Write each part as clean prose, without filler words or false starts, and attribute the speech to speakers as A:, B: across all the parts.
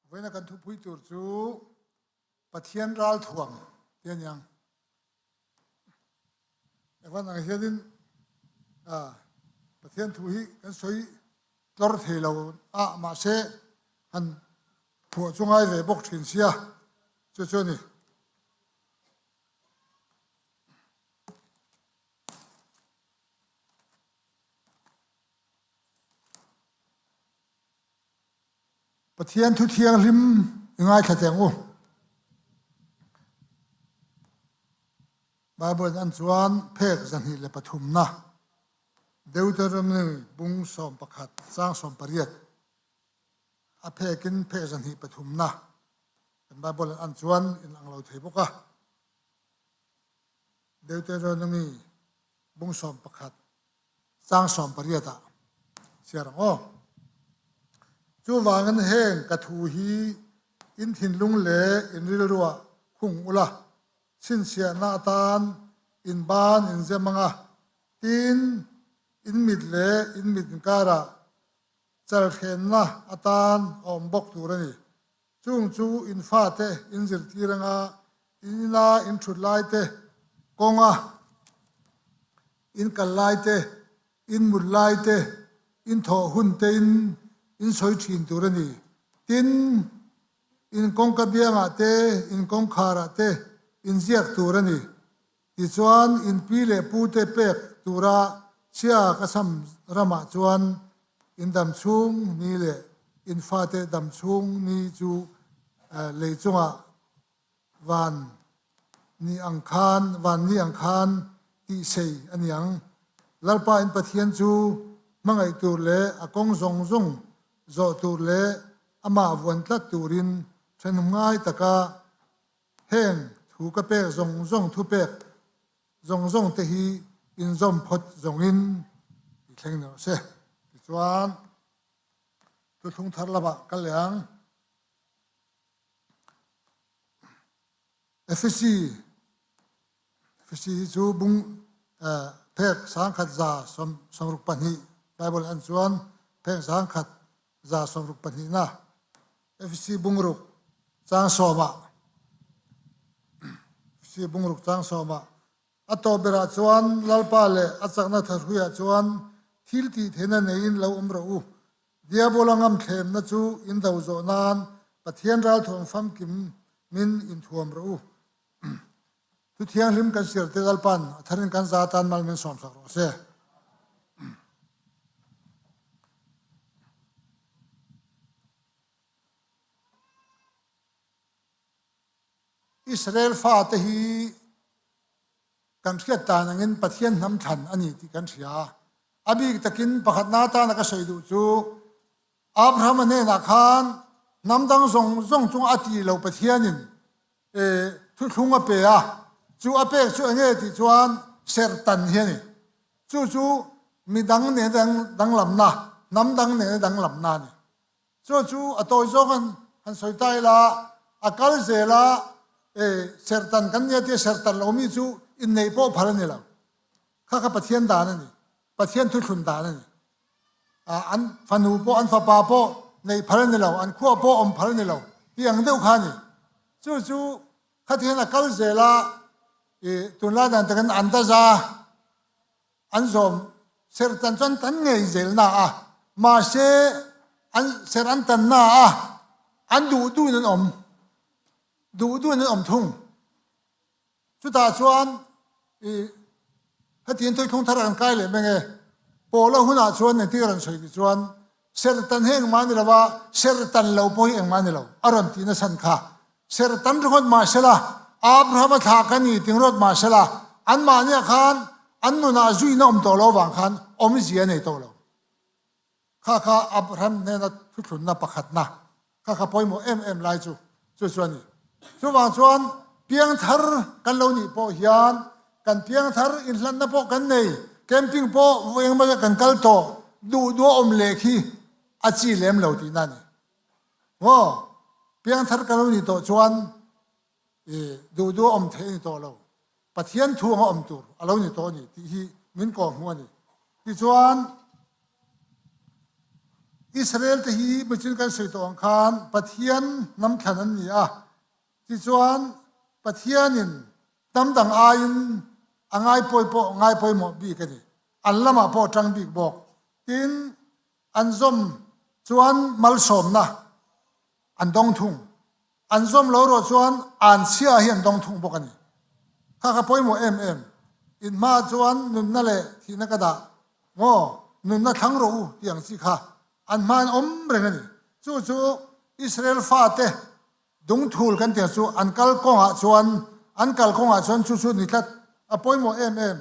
A: Vawiina kan thupui tur chu Pathian ralthuam tih a ni ang. Engvan ang hianin Pathian thu hi kan sawi tlawr thei lo a, mahse han phuah chu ngai ve bawk thin sia, chu chu a ni. Pathian thu thianghlim i ngaithla teh ang u. Bible in an chuan phek 203 na Deuteronomy bung 11 chang 18 a phekin phek 203 na kan Bible in an chuan in ang lo thei bawk a. Deuteronomy bung 11 Chang 18 ah chhiar ang aw. Chuvangin heng ka thu hi in thinlung leh in rilruah khung ula, chhinchhiahna atan in ban in zem ang a, tin, in mit leh in mit inkarah chalhrenna atan a awm bawk tur a ni. Chung chu in fate in zirtir anga in ina in thut lai te, kawnga in kal lai te, in mut lai te, in thawh hun te in in sawi thin tur a ni. Tin, in kawngka biangah te, in kawngkharah te in ziak tur a ni. Tichuan, in pi leh pute pek tura chhia ka cham ramah chuan in dam chhung ni leh in fate dam chhung ni chu lei chungah van ni ang khan van ni ang khan tih sei a ni ang. Lalpa in Pathian chu hmangaih tur leh a kawng zawng zawng zawh tur leh amah vuan tlat turin thenawm ngai taka Heng thu ka pek zawng zawng thupek zawng zawng te hi inzawm phawt zawngin i thleng ni rawh se. Tichuan, thuthlung thar lamah kal leh ang. Efesi, Efesi hi chu bung phek 1162 Bible an chuan phek 1162 na Efesi bungruk chang sawmah Efesi bungruk chang sawmah a tawp berah chuan Lalpa leh a chakna tharhuiah chuan thil tih theihna neiin lo awm rawh u. Diabola ngamthlemna chu in do zawh nan Pathian ralthuam famkim min inthuam rawh u. Thu thianghlim kan sir te Lalpan a tharin kan za tan mal min sawmsak rawh se. Israel fate hi kan hriat dan angin Pathian hnam thlan a ni tih kan hria a. A bik takin pakhatna atana ka sawi duh chu Abraham-a hnenah khan hnam dang zawng zawng chunga a tih lo Pathianin thuthlung a pe a, chu a pek chu enge tih chuan serhtan hi a ni. Chu chu midang nena danglamna, hnam dang nena danglamna a ni. Chu chu a tawi zawng han han sawi ta ila, a kal zel a, serhtan kan nia tia serhtan lo mi chu inneih pawh phal a ni lo. Kha kha Pathian dan a ni, Pathian thuthlun dan a ni. An fanu pawh an fapa pawh neih phal a ni lo, an khua pawh awm phal a ni lo tih ang deuh kha a ni. Chu chu khatihian a kal zel a, tunlai dan takin an daza an zawm serh tan chuan tan ngei zel na a, mahse an serh an tan na a, an duh duhin an awm, duh duhin an awm thung. Chutah chuan i hetiang thawithlung thar an kai leh meng e. Pawla hunah chuan engtik a rawn sawi tih chuan serhtan hi engmah a ni lo a, serhtan lo pawh hi engmah a ni lo a rawn tih nasan kha. Serhtan ringawt mah sela, Abraham-a thlah ka ni ting rawt mah sela, anmahniah khan an nunah zuina awm tawh lo avang khan awmzia a nei tawh lo. Kha kha Abraham hnena thuthlunna pakhatna kha kha pawimawh em em lai chu chu chu a ni. Chuvang chuan piangthar kan lo nih pawh hian kan piangthar inhlanna pawh kan nei, camping pawh vawi engemaw zat kan kal tawh, duh duh a awm leh khi a chi lem lo tihna a ni. Maw? Piangthar kan lo nih tawh chuan i duh duh a awm theih a ni tawh lo. Pathian thu anga awm tur a lo ni tawh a ni tih hi min kawhhmuh a ni. Tichuan. Israel te hi michin kan sawi tawh ang khan Pathian hnam thlan an ni a, tichuan Pathianin hnam dang aiin a ngaipawi pawh ngaipawimawh bik a ni. An lamah pawh tang bik bawk. Tin, an zawm chuan malsawmna an dawng thung. An zawm lo erawh chuan an chhia hi an dawng thung bawk a ni. Kha kha pawimawh em em. In hmaah chuan nunna leh thihna ka dah maw? Nunna thlang rawh u tih ang chi kha an hmain awm reng a ni. Chu chu Israel fate dungthul kan tih chu an kal kawngah chuan an kal kawngah chuan chu chu ni tlat a pawimawh em em.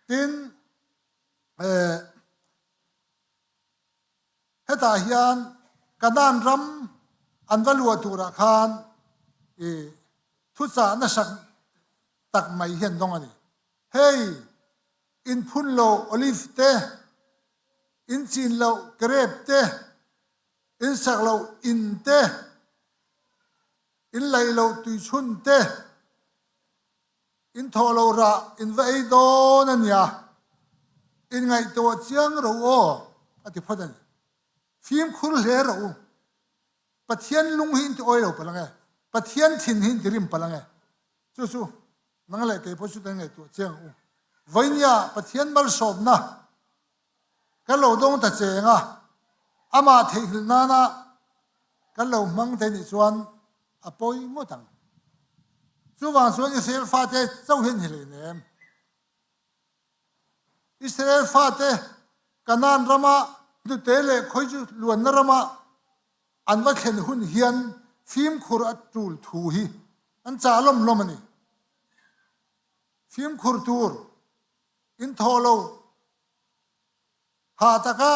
A: Tin, eh, Hetah hian Kanaan ram an va luah turah khan i thuchah nasak tak mai hi an dawng a ni. Hei, in phun lo olive te, in chin loh grape te, in sak loh in te, in laih loh tuichhun te, In thawh loh rah in va ei dawn a nia, in ngaihtuah chiang ro aw, a ti phawt a ni. Fimkhur hle rawh u. Pathian lung hi in ti awi lo palh ang e, Pathian thin hi in ti rim palh ang e. Chu chu nang leh kei pawh chu kan ngaihtuah chiang ang u. Vawinia Pathian malsawmna kan lo dawng ta cheng a, amah theihnghilh nana kan lo hmang te nih chuan a pawi ngawt ang. Chuvang chuan Israel fate chauh hian hi hlei nem. Israel fate Kanaan rama hnute leh khawi chu luanna rama an va thlen hun hian fimkhur a tul thu hi an chah lawm lawm a ni. Fimkhur tur In thaw lo. Hah taka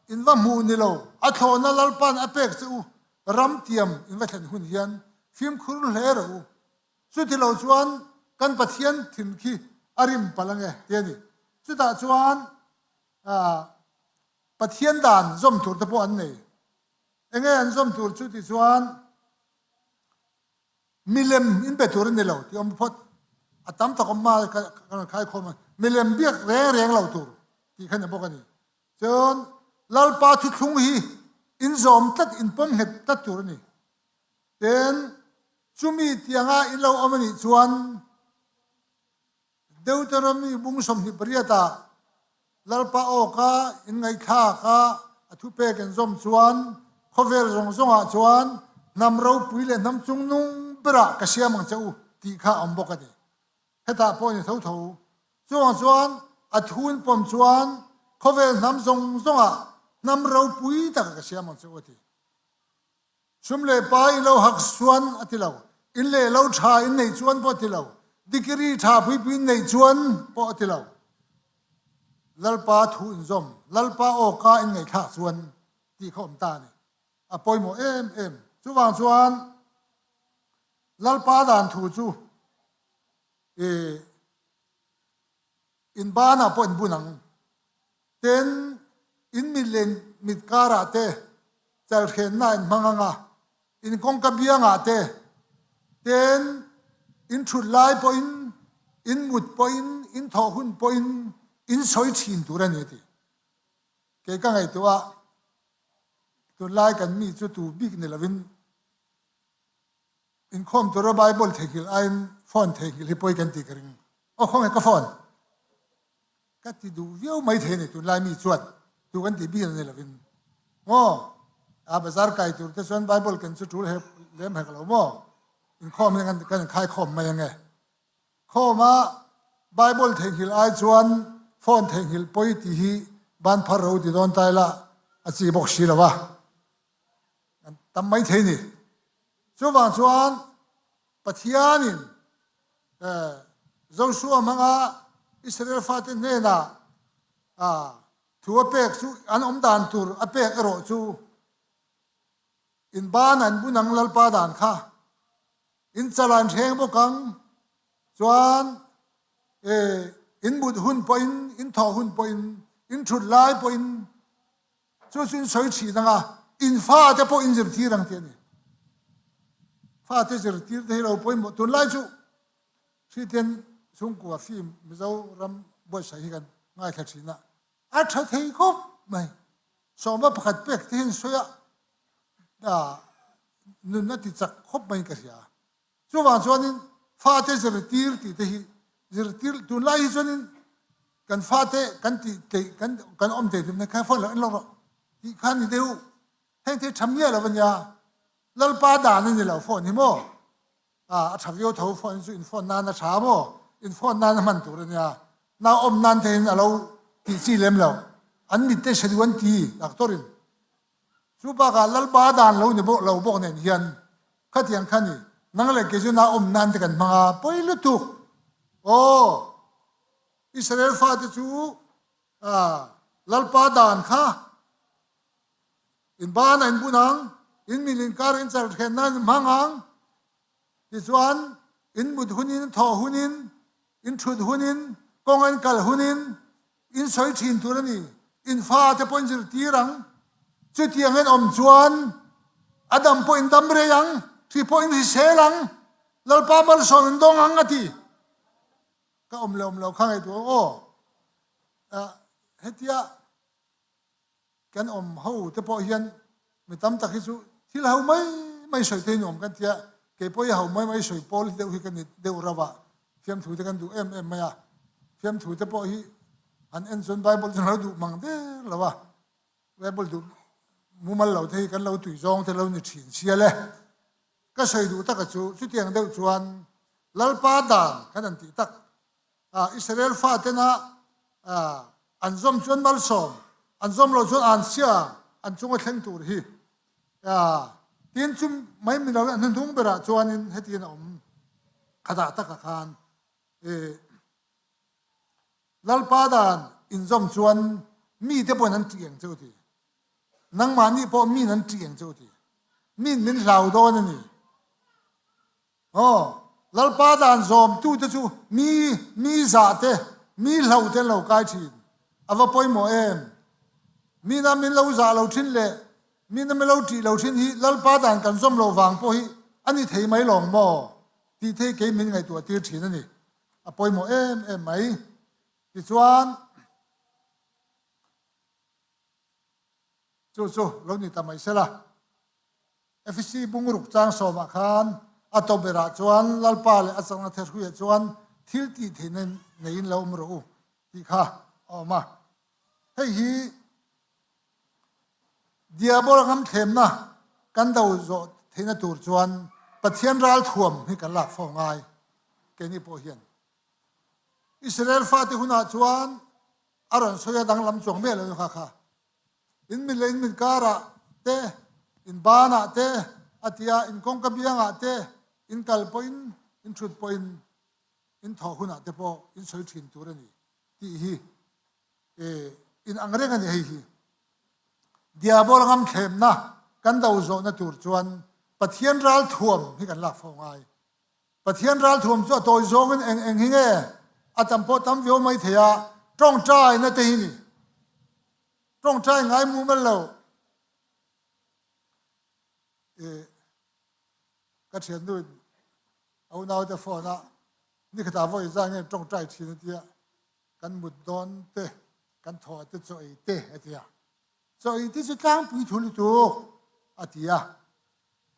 A: in va hmuh ni lo. A thlawhna Lalpa'n a pek che u. Ram tiam in va thlen hun hian fimkhur hle rawh u. Chuti lo chuan kan Pathian thin khi a rim palh ange ti a ni. Chutah chuan Pathian dan zawm tur te pawh an nei. Enge an zawm tur chu ti chuan Milem in be tur a ni lo tih awm phawt. A tam tak awm ma ka rawn khai khawm a, milem biak reng reng lo tur tih kha ni bawk a ni. Chuan Lalpa thuthlung hi in zawm tlat, in pawm nghet tlat tur a ni. Tin, chumi tianga in lo awm a nih chuan Deuteronomy bung 28 ah Lalpa awka in ngaihthlak a, a thupek in zawm chuan khawvel zawng zawngah chuan hnam ropui leh hnam chungnung berah ka siam ang che u tih kha a awm bawk a ni. Hetah pawh ni tho tho. Chuvang chuan a thu in pawm chuan khawvel hnam zawng zawngah hnam ropui taka ka siam ang che u a ti. Sum leh pa i lo hak chuan a ti lo, in leh lo tha in neih chuan pawh a ti lo, dikiri tha puipui in neih chuan pawh a ti lo. Lalpa thu in zawm, Lalpa awka in ngaihthlak chuan tih kha awm ta a ni. A pawimawh em em. Chuvang chuan Lalpa dan thu chu i in banah pawh in bun ang. Tin, in mit leh mit karah te chalhrenna in hmang ang a, in kawngka biangah te, tin, in thut lai pawhin, in mut pawhin, in thawh hun pawhin in sawi thin tur a ni a ti. Kei ka ngaihtuah a, tunlai kan mi chu tu bik ni lovin inkhawm tura Bible theihnghilh aiin phone theihnghilh hi pawi kan tih ka ring. Aw khawnge ka phone? Ka ti duh viau mai thei a ni tunlai mi chuan tu kan tih bik a ni lovin maw a bazar kai tur te chuan Bible ken chu tul hek lem hek lo maw inkhawm hian kan kan inkhai khawm mai ange khawm a Bible theihnghilh ai chuan phone theihnghilh pawi tih hi ban phar ro ti dawn ta ila a chi bawk si lo a kan tam mai thei ni chuvang chuan Pathianin Joshua hmanga Israel fate hnenah thu a pek chu an awm dan tur a pek erawh chu in ban an bun ang Lalpa dan kha in chal an hreng bawk ang chuan in mut hun pawhin in thawh hun pawhin in thut lai pawhin Chu chu in sawi thin ang a, in fate pawh in zirtir ang tih a ni. Fate zirtir te hi lo pawimawh tunlai chu Kristian chhungkua film Mizoram buatsaih hi kan ngaithla thin a, a tha thei khawp mai. Sawma pakhat pek te hian sawi a nun a ti chak khawp mai in ka hria. Chuvang chuanin fate zirtir tih te hi zirtir tunlai hi chuanin kan fate kan tih tleih kan kan awm thei tum kha phone lo en lawk rawh tih kha ni deuh heng thil tha miah lo a nia Lalpa dan a ni lo phone hi maw a tha viau tho phone chu in phone nan a tha maw in phone nan a hman tur a nia nau awm nan te in a lo tih chi lem lo an mit te hre duh an ti doctor in Chu bakah Lalpa dan lo ni bawk lo bawk nen hian khatiang kha ni nang leh kei chu na awm nan te kan hmang a, pawi lutuk. Aw, Israel fate chu Lalpa dan kha in banah in bun ang, in min inkar in char then nan in hmang ang, tichuan in mut hunin, thawh hunin, in thut hunin, kawng an kal hunin, In sawi thin tur a ni. In fate pawh in zirtir ang. Chutiang in awm chuan a dam pawh in dam rei ang, hri pawh in hrisel ang, Lalpa malsawm in dawng ang a ti. Ka awm leh awm lo kha ngaihtuah ang aw. Hetia kan awm ho te pawh hian mi tam tak hi chu thil ho mai mai sawi te hi nuam kan tia, kei pawh hi ho mai mai sawi pawl hi deuh hi ka ni deuh rauh a, fiamthu te kan duh em em mai a, fiamthu te pawh hi han en chuan Bible chu an lo duh mang der lo a, Bible duh mumal lo te hi kan lo tui zawng te lo ni thin sia le. Ka sawi duh taka chu chutiang deuh chuan Lalpa dan kan han tih tak Israel fatena an zawm chuan malsawm, an zawm loh chuan ansia an chunga thleng tur hi tin chu mai mi lo an hnuhnung berah chuanin hetiang a awm khatah takah khan Lalpa dan inzawm chuan mite pawhin an ṭih ang che u ti. Nangmahni pawh min an ṭih ang che u ti. Min min hlau dawn a ni. Aw, Lalpa dan zawmtute chu mi, mi zah te, mi hlo te an lo kai thin. A va pawimawh em? Mina min lo zah lo thin leh mina min lo tih lo thin hi Lalpa dan kan zawm loh vang pawh hi a ni thei mai lawng maw? tih thei kei min ngaihtuah tir thin a ni. A pawimawh em em mai. Tichuan, chu chu lo ni ta mai sela. Efesi bungruk chang sawmah khan a tawp berah chuan Lalpa leh a chakna therhruiah chuan thil tih theihna neiin lo awm rawh u tih kha a awm a. Hei hi Diabol ngamthlemna kan do zawh theihna tur chuan Pathian ralthuam hi kan lak fo ngai keini pawh hian. Israel fate hunah chuan a rawn sawi a danglam chuang miah lo kha kha. In mit leh in mit karah te, in banah te a ti a, in kawngka biangah te, in kal pawhin, in thut pawhin, in thawh hunah te pawh in sawi thin tur a ni tih hi in ang reng a ni hei hi. Diabol ngamthlemna kan do zawhna tur chuan Pathian ralthuam hi kan lak fo ngai. Pathian ralthuam chu a tawi zawngin eng eng hi nge a tam pawh tam viau mai thei a, tawngtaina te hi ni. Tawngtai ngai mumal lo. I ka thiannu in a unaute phone a nikhatah vawi zan nge tawngtai thin a tia, kan mut dawn te, kan thawh te chaw ei te a tia. Chaw ei te chu tlangpui thu lutuk a ti a.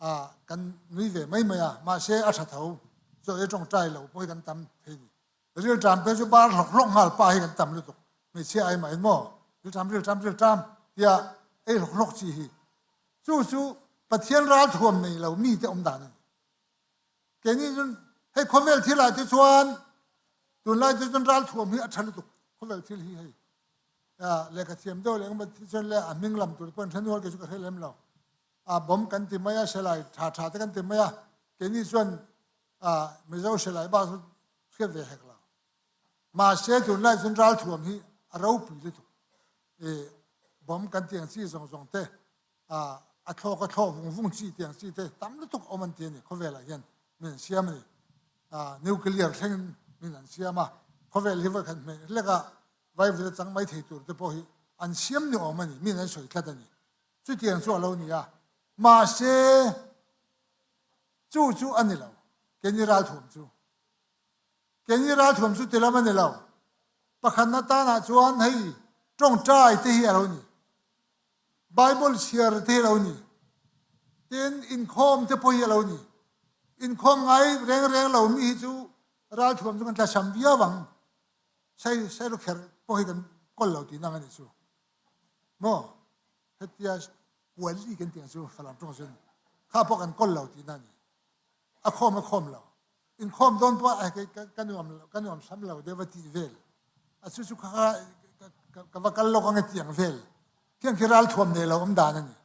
A: A kan nui ve mai mai a, mahse a tha tho, chaw ei tawngtai lo pawh hi kan tam thei ni. Rilṭam te chu bar hlawk hlawk nghal pa hi kan tam lutuk, hmeichhia ai mah in maw rilṭam rilṭam rilṭam tia ei hlawk hlawk chi hi. Chu chu Pathian ralthuam nei lo mite awm dan a ni. Keini chuan hei khawvel thil ah te chuan tunlai te chuan ralthuam hi a tha lutuk, khawvel thil hi hei lehkha thiam deuh leh engemaw chuan leh a hming lam tur pawh an hre nual kei chu ka hre lem lo. A bomb kan ti mai a, silai tha tha te kan ti mai a, keini chuan Mizo silai bak chu hriat ve hek lo. Mahse tunlai chuan ralthuam hi a ropui lutuk. I bomb kan ti ang chi zawng zawng te, a thlawk a thlawh vung vung chi ti ang chi te tam lutuk awm an ti a ni khawvelah hian min an siam a ni. Nuclear thlengin min an siam a, khawvel hi vawikhat hmeh hlek a vaivut a chang mai thei tur te pawh hi an siam ni awm a ni, min an sawi tlat a ni. Chutiang chu a lo ni a, mahse chu chu a ni lo, keini ralthuam chu. Keini ralthuam chu tilam a ni lo. Pakhatna tanah chuan hei tawngtai te hi a lo ni. Bible chhiar te hi a lo ni. Tin, inkhawm te pawh hi a lo ni. Inkhawm ngai reng reng lo mi hi chu ralthuam chu kan tlachham viau ang. Sai sairukherh pawh hi kan kawl lo tih nang a nih chu. Maw? Hetia kuali kan tih ang chu Falam tawng chuan kha pawh kan kawl lo tihna a ni. A khawm a khawm lo. Inkhawm dawn pawh a ka nuam ka nuam sam lo deuh a tih vel. A chu chu kha ka va kal lawk ang e tih ang vel. Khiang khi ralthuam nei lo awm dan a ni.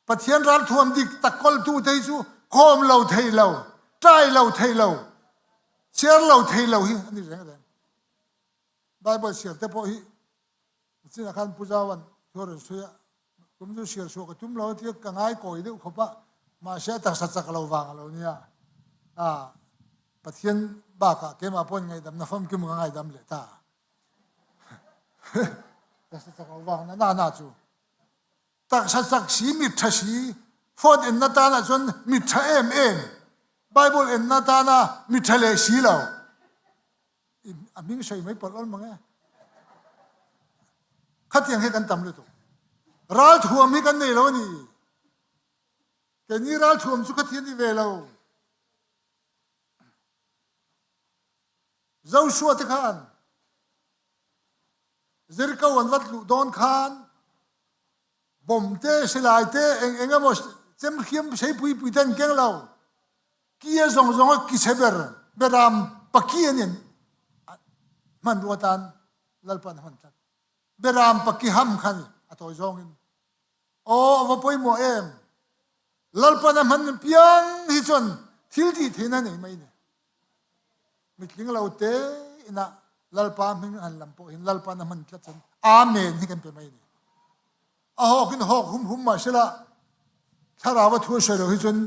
A: Pathian ralthuam dik tak kawltu te hi chu khawm lo thei lo, ṭai lo thei lo, chhiar lo thei lo hi a ni reng reng. Bible chhiar te pawh hi Chinah khan Pu Zauan thu a rawn sawi a, kum chu hriat chhuah ka tum lo a tia ka ngai kawi deuh khawp a, mahse a taksa chak lo vang a lo nia. A Pathian bakah keimah pawhin ngaihdamna famkim ka ngaidam leh ta. Taksa chak lo vang na na na chu. Taksa chak si mit tha si phone en na tanah chuan mit tha em em Bible en na tana mit tha leh si lo. A hming sawi mai pawlh awl mang e. Khatiang hi kan tam lutuk. Ralthuam hi kan nei lo a ni. Keini ralthuam chu khatiang ni ve lo. Joshua te khan Jericho an vat luh dawn khan bom te silai te eng eng emaw chem hriam sei pui pui te an keng lo. Ki a zawng zawng a ki chhe ber beram paki an in hmanrua tan Lalpan a hman tlat. Beram paki ham kha ni a tawi zawng in. Aw a va pawimawh em. Lalpan a hman piang hi chuan thil tih theihna nei mai ni. Mitling lo te ina Lalpa hming han lam pawh hin Lalpan a hman tlat chuan Amen hi kan pe mai ni. A hawk in hawk hum hum mah sela thlarau a thu a sawi lo hi chuan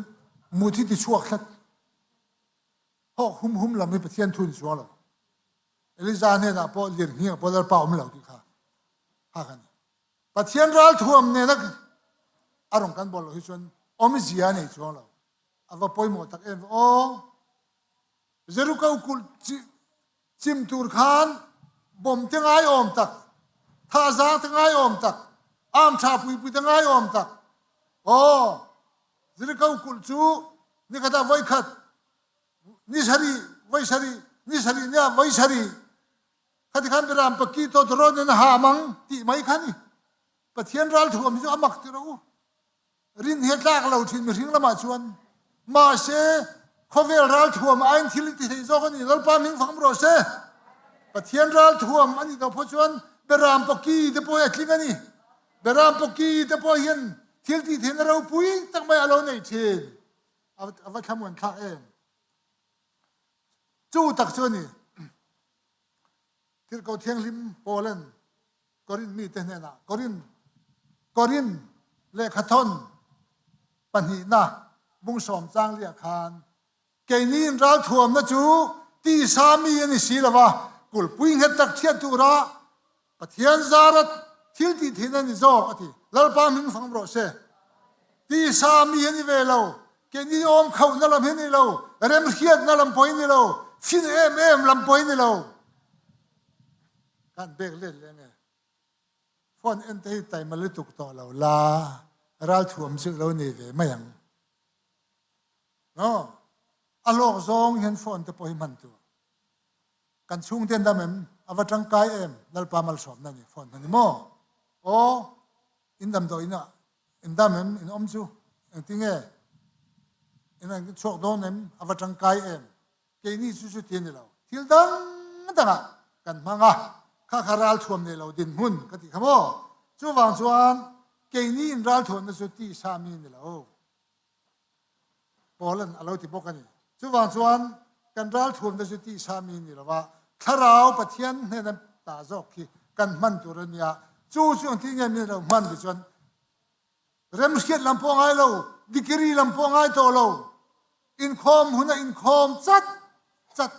A: mut hi ti chhuak tlat. Hawk hum hum lam hi Pathian thu ni chuang lo. Eliza hnenah pawh lirnghing pawh Lalpa awm lo tih kha kha kan ni. Pathian ralthuam nena a rawn kan bawl lo hi chuan awmzia a nei chuang lo. A va pawimawh tak em aw. Jericho kulh chim tur khan bom te ngai awm tak, thazaang te ngai awm tak, arm tha puipui te ngai awm tak. Aw, Jericho kulh chu nikhat ah voikhat, ni sarih, voi sarih, ni sarih ni ah voi sarih. Khati khan Biram paki tawtawrawt in a ha mang ti mai kha ni. Pathian ralthuam hi chu a mak ti rawh u. Rin hi a tlak lo thin mihring lamah chuan. Mahse, khawvel ralthuam aiin thil i ti thei zawk a ni. Lalpa hming fak rawh se. Pathian ralthuam a nih tawh pawh chuan Beram pawki te pawh hi a tling a ni. Beram pawki te pawh hian thil tih theihna ropui tak mai a lo nei thin. A va thlamuan thlak em. Chu tak chu a ni. Tirhkoh Thianghlim Paulan Korinth mite hnenah Korinth Korinth lehkhathawn pahnihna bungsawm changliah khan keini in ralthuamna chu tisa mi a ni si lova kulhpui nghet tak thiat tura Pathian zara thil tih theihna a ni zawk a ti. Lalpa hming fang rawh se. Tisa mi a ni ve lo. Keini awm khauhna lam hi a ni lo. Remhriatna lam pawh hi a ni lo. Fin em em lam pawh hi a ni lo. Kan bek let leh nge. Phone en te hi taima lutuk tawh lo la. Ralthuam chu lo nei ve mai ang. No. A hlawk zawng hian phone te pawh hi hman tur. Kan chhungte an dam em? A va tangkai em? Lalpa malsawmna ni phone hman ni maw? Aw, in damdawi inah in dam em? In awm chu engtinge? In an chhuak dawn em? A va tangkai em? Keini chu chuti a ni lo. Thil dang dangah kan hmang a, kha kha ralthuam nei lo dinhmun ka tih kha maw? Chuvang chuan keini in ralthuamna chu tisa mi a ni lo. Paul-a'n a lo ti bawk a ni. Chuvang chuan kan ralthuamna chu tisa mi ni lova Thlarau Pathian hnena ta zawk khi kan hman tur a nia. Chu chu engtin nge min lo hman ti chuan remhriat lam pawh a ngai lo, degree lam pawh a ngai tawh lo. Inkhawm huna inkhawm chat chat,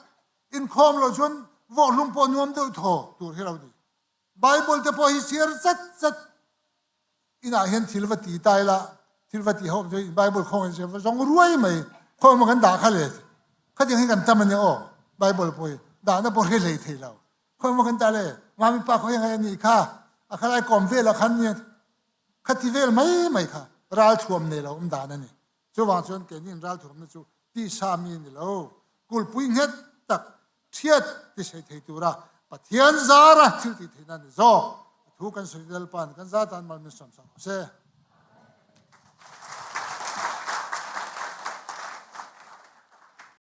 A: inkhawm lo chuan vawkhlum pawh nuam deuh thaw tur hi lo ni. Bible te pawh hi chhiar chat chat inah hian thil va ti ta ila thil va ti ho chu Bible khawng in va zawng ruai mai khawi maw kan dah kha le khatiang hi kan tam ania aw Bible pawh hi dahna pawh hre hlei thei lo khawi maw kan dah le mami pa khawi ngai ani kha a khalai kawm vel ah khan nia. Khati vel mai mai kha ralthuam nei lo awm dan a ni. Chuvang chuan keini in ralthuamna chu tisa mi a ni lo. Kulhpui nghet tak thiat ti sei thei tura Pathian zara thil tih theihna a ni zawk. A thu kan sawi Lalpa'n kan zatan mal min sawmsak rawh se.